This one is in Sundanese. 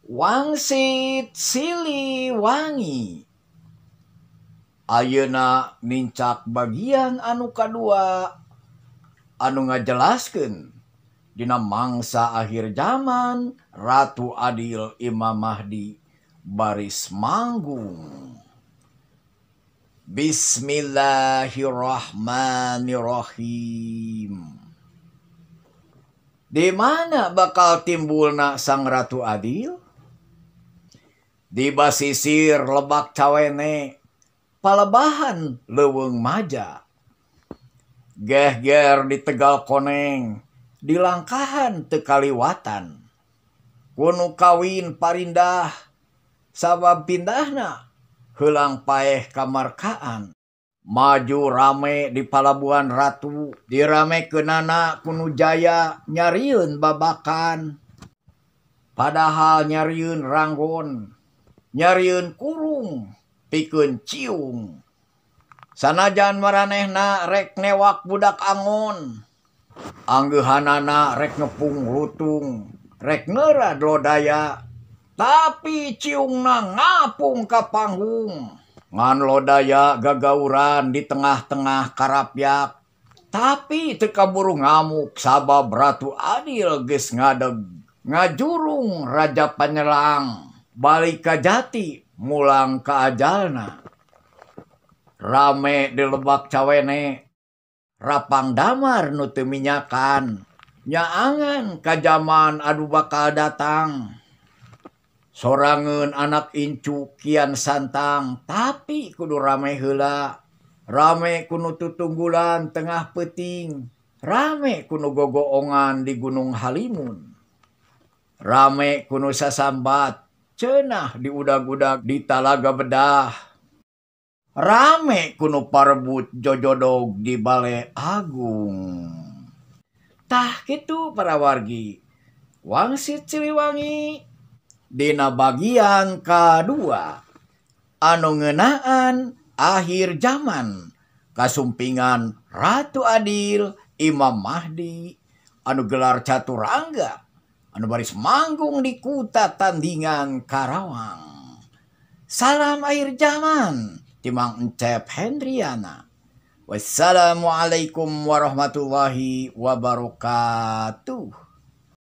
Wangsit Siliwangi. Ayeuna nincak bagian anu kadua anu ngajelaskeun dina mangsa akhir zaman Ratu Adil Imam Mahdi baris manggung. Bismillahirrahmanirrahim. Di mana bakal timbulna Sang Ratu Adil? Di basisir Lebak Cawene, palebahan Leuweung Maja. Gehger di Tegal Koneng, di langkahan teu kaliwatan. Kunu kawin parindah, sabab pindahna heulang paeh kamarkaan. Maju rame di Palabuhan Ratu, diramekeunana ku nu jaya nyarieun babakan. Padahal nyarieun ranggon, nyarieun kurung, pikeun ciung. Sanajan maranehna rek newak budak angon, anggeuhanana rek ngepung lutung, rek ngeurad lodaya, tapi ciungna ngapung ka panggung. Ngan lodaya gagauran di tengah-tengah karapyak, tapi teu kaburu ngamuk sabab Ratu Adil geus ngadeg ngajurung Raja Panyelang balik ka jati mulang ka ajalna. Rame di Lebak Cawene, rapang damar nu teu minyakan, nyaangan ka jaman anu bakal datang. Sorangeun anak incu kian santang, tapi kudu rame heula. Rame kuno tutunggulan tengah peuting, rame kuno gogoongan di Gunung Halimun. Rame kuno sasambat, cenah di udag-udag di Talaga Bedah. Rame kuno parebut jojodog di Bale Agung. Tah kitu para wargi. Wangsit Siliwangi dina bagian kadua anu ngeunaan akhir zaman kasumpingan Ratu Adil Imam Mahdi anu gelar Caturangga anu baris manggung di Kuta Tandingan Karawang. Salam akhir zaman ti Mang Encep Hendriana. Wassalamualaikum warahmatullahi wabarakatuh.